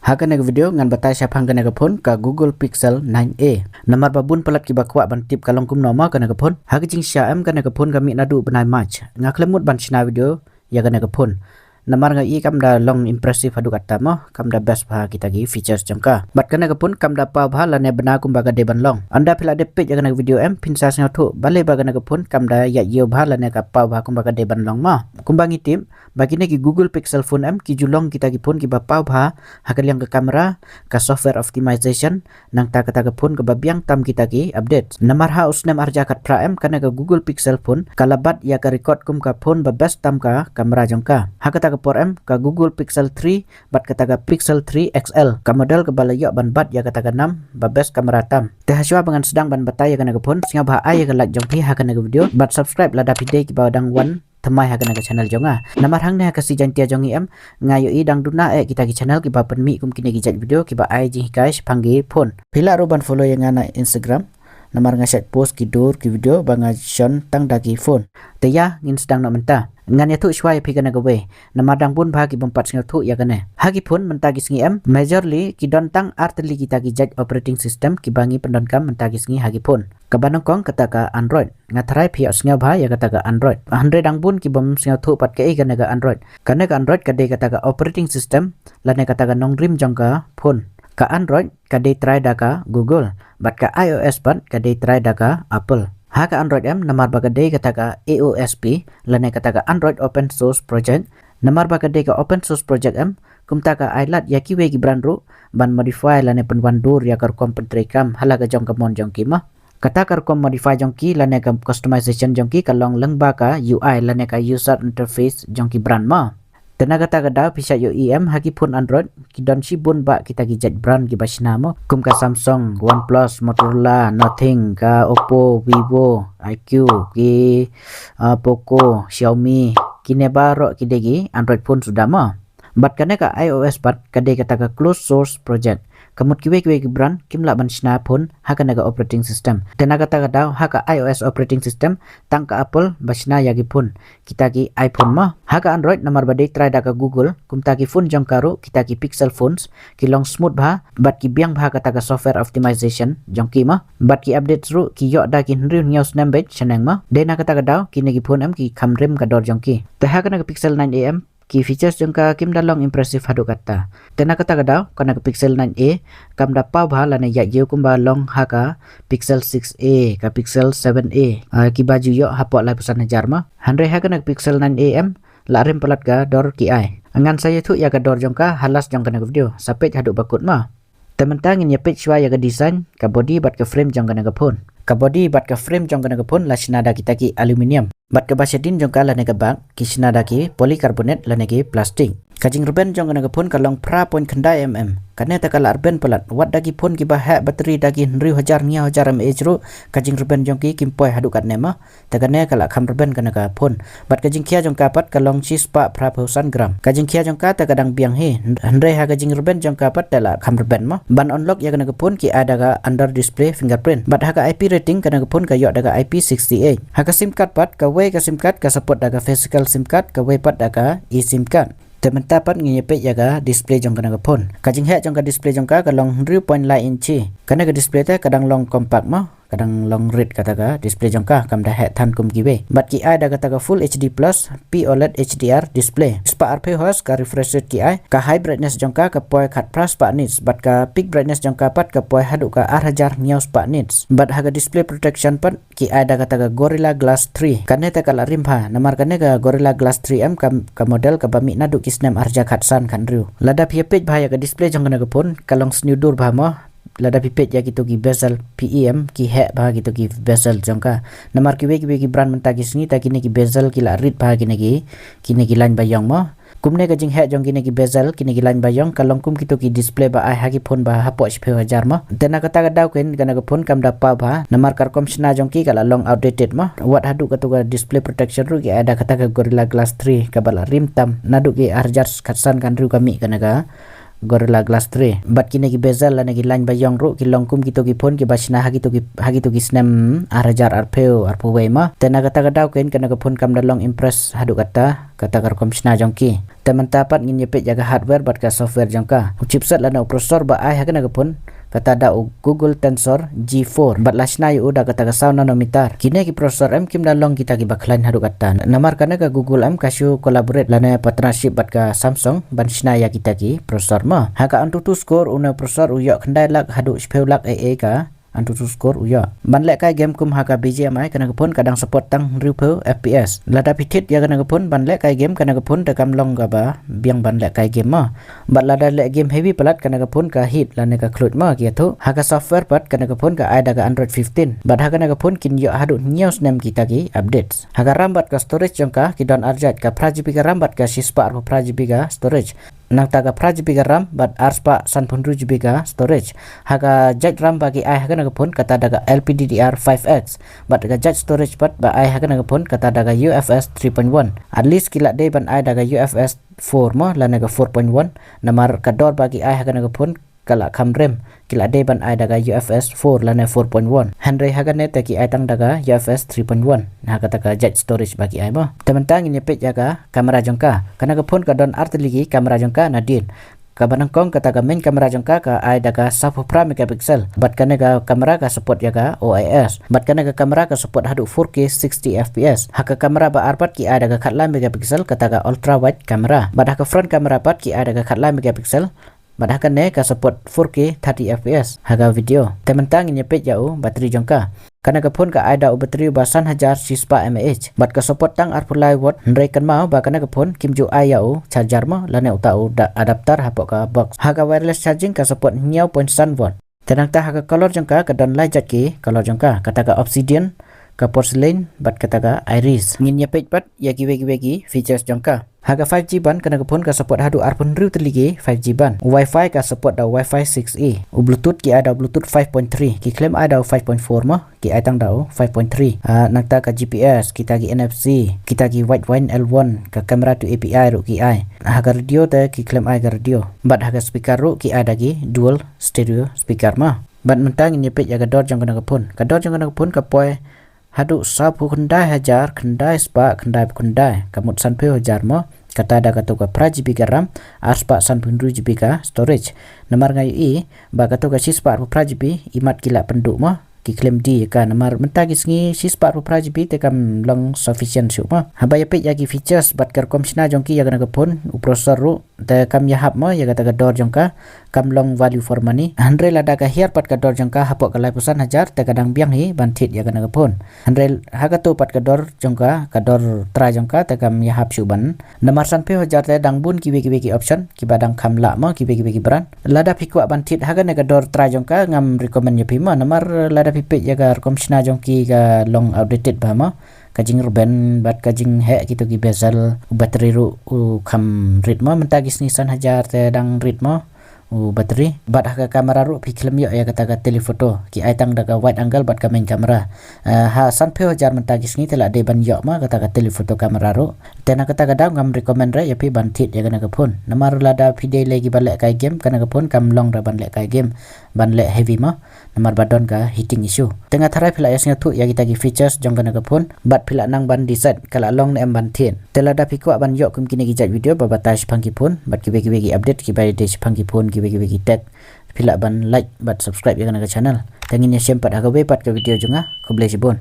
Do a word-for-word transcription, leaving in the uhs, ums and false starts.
Ha kane ka video ngan batai shaphang kane ka phone ka Google Pixel nine A. Namar ba bun palat kiba kwah ban tip ka long kumno ma kane ka phone. Ha ka jingshisha em kane ka phone ka mih naduh bnai March. Nga khlem mut ban shna video ïa kane ka phone. Namar nga i kam da long impressive haduh katta mo, kam da best bha kita ki features jong ka. Bad kane ka phone kam da paw bha lane bna kumba ka dei ban long. Ynda phi la dep peit ïa kane ka video em, phin sa sngewthuh balei ba kane ka phone kam da ïaid ïew bha lane ka paw bha kumba ka dei ban long mo. Kumba ngi tip ba kine ki Google Pixel phone em ki ju long kita ki phone kiba paw bha ha ka liang ka camera, ka software optimization, nangta kata ka phone kaba biang tam kita ki update. Namar ha u snem ar hajar khatphra em kane ka Google Pixel phone ka la bat ïa ka record kum ka phone ba best tam ka camera jong ka. Ha kata ka por em ka Google Pixel three bad kata ka Pixel three X L ka model kaba la ïoh ban bat ïa kata ka nam ba best camera tam. Te hashwa ba ngan sdang ban batai ïa kane ka phone, sngewbha ai ïa ka like jong phi ha kane ka video bad subscribe lada phi dei kiba dang wan thymmai ha kane ka channel jong nga. Namar hangne ha ka Sngi Jaiñtia jong ngi em, nga ïohi dang duna eh kita ki channel kiba pynmih kum kine ki jait video kiba ai jinghikai shaphang ki phone. Phi lah ruh ban follow ïa nga na Instagram. Namar nga shait post ki dur ki video ba nga shon tang da ki phone. Te ïa ngin sdang noh mynta. Ngan ïathuh shwa ïa phi kane kawei. Namar dang bun bha ki bym pat sngewthuh ïa kane. Ha ki phone mynta ki sngi em, majorly ki don tang ar tylli kita ki jait operating system kiba ngi pyndonkam mynta ki sngi ha ki phone. Kaba nyngkong kata ka Android. Nga tharai phi ïohsngew bha ïa kata ka Android. Hynrei dang bun ki bym sngewthuh pat kaei kane ka Android. Kane ka Android ka dei kata ka operating system lane kata ka nongrim jong ka phone. Ka Android ka dei trai da ka Google bad ka iOS pat ka dei trai da ka Apple. Ha ka Android em namar ba ka dei kata ka A O S P lane kata ka Android Open Source Project. Namar ba ka dei ka open source project em, kumta ka ai lad ïa kiwei ki brand ruh ban modify lane pynwandur ïa ka rukom pyntreikam ha la ka jong ka mon jong ki ma. Kata ka rukom modify jong ki lane ka customization jong ki ka long lyngba ka U I lane ka user interface jong ki brand ma. Te na kata ka daw phi sa ïohi em ha ki phone Android ki don shibun bah kita ki jait brand kiba shna mo. Kum ka Samsung, OnePlus, Motorola, Nothing, ka Oppo, Vivo, I Q, ki, ah, Poco, Xiaomi, kine baroh ki dei ki Android phone suda ma. Bad kane ka iOS pat ka dei kata ka closed source project. Ka mut kiwei kiwei ki brand kim lah ban shna phone ha kane ka operating system. Te na kata ka daw ha ka iOS operating system tang ka Apple ba shna ïa ki phone. Kita ki iPhone ma. Ha ka Android namar ba dei trai da ka Google, kumta ki phone jong ka ruh, kita ki Pixel phones, ki long smooth bha, bad ki biang bha kata ka software optimization jong ki ma. Bad ki updates ruh ki ïoh da ki hynriew hynñiew snem beit shaneng ma. Dei na kata ka daw kine ki phone em ki kham rim ka dor jong ki. Te ha kane ka Pixel nine A em ki features jong ka kim da long impressive haduh katta. Te na kata ka daw kane ka Pixel nine A kam da paw bha lane ïaid ïew kumba long ha ka Pixel six A, ka Pixel seven A, ah, kiba ju ïoh hapoh laiphew san hajar ma. Hynrei ha kane ka Pixel nine A em la rim palat ka dor ki ai. Ngan sa ïathuh ïa ka dor jong ka ha last jong kane ka video. Sa peit haduh ba kut ma. Te mynta ngin ïa peit shwa ïa ka design, ka body bad ka frame jong kane ka phone. Ka body bad ka frame jong kane ka phone la shna da kita ki aluminium. Bad kaba shadien jong ka lane ka back ki shna da ki polycarbonate lane ki plastic. Ka jingrben jong kane ka phone ka long phra point khyndai mm. Kane te ka la rben palat wat da ki phone kiba heh battery da ki hynriew hajar hynñiew hajar mAh ruh ka jingrben jong ki kim poi haduh katne ma. Te kane ka la kham rben kane ka phone. Bad ka jingkhia jong ka pat ka long shispah phraphew san gram. Ka jingkhia jong ka te ka dang biang hi. Hynrei ha ka jingrben jong ka pat te la kham rben mo. Ban unlock ïa kane ka phone ki ai da ka under display fingerprint. Bad ha ka I P rating kane ka phone ka ïoh da ka I P sixty-eight. Ha ka sim card pat kawei ka sim card ka support da ka physical sim card, kawei pat da ka eSIM card. Te mynta pat ngin ïa peit ïa ka display jong kane ka phone. Ka jingheh jong ka display jong ka ka long hynriew point lai inch. Kane ka display te ka dang long compact mo. Ka dang long rit kata ka display jong ka, kam da heh than kum kiwei. Bad ki ai da kata ka full H D plus P oled H D R display. Spah arphew hertz ka refresh rate ki ai. Ka high brightness jong ka ka poi khatphra spah nits bad ka peak brightness jong ka pat ka poi haduh ka ar hajar hynñiew spah nits. Bad ha ka display protection pat ki ai da kata ka Gorilla Glass three. Kane te ka la rim bha namar kane ka Gorilla Glass three em ka, ka model kaba mih naduh ki snem ar hajar khatsan khathynriew. Lada phi ïa peit bha ïa ka display jong kane ka phone ka long sniew dur bha mo. Lada phi peit ïa kito ki bezel phi i em ki heh bha kito ki bezel jong ka. Namar kiwei kiwei ki brand mynta ki sngi te kine ki bezel ki la rit bha kine ki, kine ki line ba ïong mo. Kumne ka jingheh jong kine ki bezel kine ki line ba ïong ka long kum kito ki display ba ai ha ki phone ba hapoh shiphew hajar mo. Te na kata ka daw kane ka phone kam da paw bha namar ka rukom shna jong ki ka la long outdated mo. Wat haduh kato ka display protection ruh ki ai da kata ka Gorilla Glass three kaba la rim tam naduh ki ar hajar khatsan khathynriew ka mih kane ka Gorilla Glass three. Bad kine ki bezel lane ki line ba ïong ruh ki long kum kito ki phone kiba shna ha kito ki, ha kito ki snem ar hajar arphew arphew wei ma. Te na kata ka daw kein kane ka phone kam da long impress haduh katta, kata ka rukom shna jong ki. Te mynta pat ngin ïa peit ïa ka hardware bad ka software jong ka. U chipset lane u processor ba ai ha kane ka phone, kata da u Google Tensor G four. Bad la shna ïa u da kata ka saw nanometer. Kine ki processor em kim da long kita kiba khlaiñ haduh katta. Namar kane ka Google em ka shu collaborate lane partnership bad ka Samsung ban shna ïa kita ki processor ma. Ha ka AnTuTu score une u processor u ïoh khyndai lak haduh shiphew lak A A ka AnTuTu score u ïoh. Ban lehkai game kum ha ka B G M I kane ka phone ka dang support tang hynriewphew F P S. Lada phi thied ïa kane ka phone ban lehkai game, kane ka phone te kam long kaba biang ban lehkai game ma. Bad lada leh game heavy palat kane ka phone ka heat lane ka khluid ma, ki ïathuh. Ha ka software pat kane ka phone ka ai da ka Android fifteen. Bad ha kane ka phone kin ïoh haduh hynñiew snem kita ki updates. Ha ka RAM bad ka storage jong ka ki don ar jait, ka phra G B ka RAM bad ka shispah arphew phra G B ka storage. Nangta ka phra G B ka RAM bad arspah sanphew hynriew G B ka storage. Ha ka jait RAM ba ki ai ha kane ka phone kata da ka L P D D R five X. Bad ka jait storage pat ba ai ha kane ka phone kata da ka U F S three point one. At least ki la dei ban ai da ka U F S four mo lane ka four point one. Namar ka dor ba ki ai ha kane ka phone ka la kham rem, ki la dei ban ai da ka U F S four lane four point one. Hynrei ha kane te ki ai tang da ka U F S three point one. Ha kata ka jait storage ba ki ai mo. Te mynta ngin ïa peit ïa ka camera jong ka. Kane ka phone ka don ar tylli ki camera jong ka nadien. Kaba nyngkong kata ka main camera jong ka ka ai da ka sawphew phra megapixel. Bad kane ka camera ka support ïa ka O I S. Bad kane ka camera ka support haduh four K sixty F P S. Ha ka camera ba ar pat ki ai da ka khatlai megapixel kata ka ultra wide camera. Bad ha ka front camera pat ki ai da ka khatlai megapixel. Bad ha kane ka support four K thirty F P S ha ka video. Te mynta ngin ïa peit ïa u battery jong ka. Kane ka phone ka ai da u battery uba san hajar shispah mAh. Bad ka support tang arphew lai watt, hynrei kynmaw ba kane ka phone kim ju ai ïa u charger mo lane uta u da-, adapter hapoh ka box. Ha ka wireless charging ka support hynñiew point san watt. Te nangta ha ka color jong ka ka don lai jait ki color jong ka. Kata ka obsidian, ka porcelain, bad kata ka iris. Ngin ïa peit pat ïa kiwei kiwei ki features jong ka. Ha ka five G band kane ka phone ka support haduh arphew hynriew tylli ki five G band. Wi-Fi ka support da Wi-Fi six E. U Bluetooth ki ai da Bluetooth five point three. Ki khlem ai da five point four mo. Ki ai tang da five point three. Ah, nangta ka G P S, kita ki N F C, kita ki wide wide L one, ka camera to A P I ruh ki ai. Ha ka radio te ki khlem ai ka radio. Bad ha ka speaker ruh ki ai da ki dual stereo speaker mo. Bad mynta ngin ïa peit ïa ka dor jong kane ka phone. Ka dor jong kane ka phone ka poi haduh sawphew khyndai hajar khyndai spah khyndai phew khyndai, ka mut sanphew hajar mo. Kata da kato ka phra G B ka RAM, arspah sanphew hynriew G B ka storage. Namar nga ïohi ba kato ka shispah arphew phra G B imat ki la pynduh mo, ki khlem die ïa ka. Namar mynta ki sngi shispah arphew phra G B te kam long sufficient shuh mo. Haba ïa peit ïa ki features bad ka rukom shna jong ki ïa kane ka phone, u processor ruh te kam ïahap mo ïa kata ka dor jong ka, kam long value for money. Hynrei lada ka hiar pat ka dor jong ka hapoh ka laiphew san hajar te ka dang biang hi ban thied ïa kane ka phone. Hynrei ha kato pat ka dor jong ka, ka dor trai jong ka te kam ïahap shuh ban. Namar sanphew hajar te dang bun kiwei kiwei ki option kiba dang kham lah mo, kiwei kiwei ki brand. Lada phi kwah ban thied ha kane ka dor trai jong ka, ngam recommend ïa phi mo. Namar lada phi peit ïa ka rukom shna jong ki ka long outdated bha mo. Ka jingrben bad ka jingheh kito ki bezel, u battery ruh u kham rit mo, mynta ki sngi san hajar te dang rit mo u battery. Bad ha ka camera ruh phi khlem ïoh ïa kata ka telephoto, ki ai tang da ka wide angle bad ka main camera. Eh, ha sanphew hajar mynta ki sngi te la dei ban ïoh mo kata ka telephoto camera ruh. Te na kata ka daw ngam recommend re ïa phi ban thied ïa kane ka phone. Namar lada phi dei lei kiba lehkai game, kane ka phone kam long re ban lehkai game, ban leh heavy mo. Namar ba don ka heating issue. Te nga tharai phi la ïa sngewthuh ïa kita ki features jong kane ka phone, bad phi la nang ban decide ka la long ne em ban thied. Te lada phi kwah ban ïoh kum kine ki jait video ba batai shaphang ki phone bad kiwei kiwei ki update kiba ïadei shaphang ki phone, kiwei kiwei ki tech, phi lah ban like bad subscribe ïa kane ka channel. Te ngin ïa shem pat ha kawei pat ka video jong nga. Khublei shibun.